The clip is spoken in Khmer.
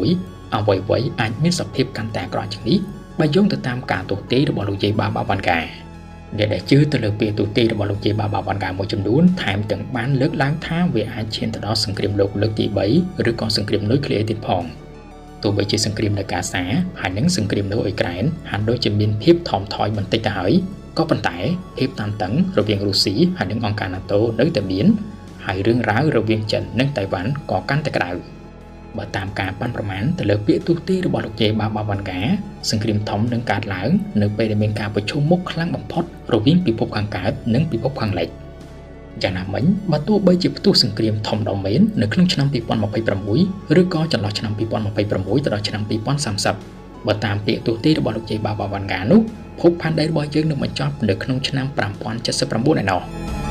2026អ្វីៗអាចមានសភាពកាន់តែអាក្រក់ជាងនេះបើយោងទៅតាមការទស្សន៍ទាយរបស់លោកយាយបាបាវ៉ាន់កាអ្នកដែលជឿទៅលើពាក្យទស្សន៍ទាយរបស់លោកយាយបាបាវ៉ាន់កាមួយចំនួនថែមទាំងបានលើកឡើងថាវាអាចឈានទៅដល់សង្គ្រាមលោកលើកទី3ឬក៏សង្គ្រាមនុយក្លេអ៊ែរទៀតផងទោះបីជាសង្គ្រាមនៅកាសាហើយនិងសង្គ្រាមនៅអ៊ុយក្រែនហាក់ដូចជាមានភាពថមថយបន្តិចទៅហើយក៏ប៉ុន្តែភាពតានតឹងរវាងរុស្ស៊ីហើយនិងអង្គការ NATO នៅតែមានហើយរឿងរ៉ាវរវាងចិននិងតៃវ៉ាន់ក៏កាន់តែក្តៅបើតាមការប៉ាន់ប្រមាណទៅលើពាក្យទស្សន៍ទាយរបស់លោកជេបាបាវ៉ាន់កាសង្គ្រាមធំនឹងកើតឡើងនៅពេលដែលមានការប្រជុំមុខខ្លាំងបំផុតរវាងពិភពខាងកើតនិងពិភពខាងលិចយ៉ាងណាមិញបើទោះបីជាផ្ទុះសង្គ្រាមធំដល់មែននៅក្នុងឆ្នាំ2026ឬក៏ចន្លោះឆ្នាំ2026ទៅដល់ឆ្នាំ2030បើតាមពាក្យទស្សន៍ទាយរបស់លោកជេបាបាវ៉ាន់កានោះភពផែនដីរបស់យើងនឹងបញ្ចប់នៅក្នុងឆ្នាំ5079ឯណោះ។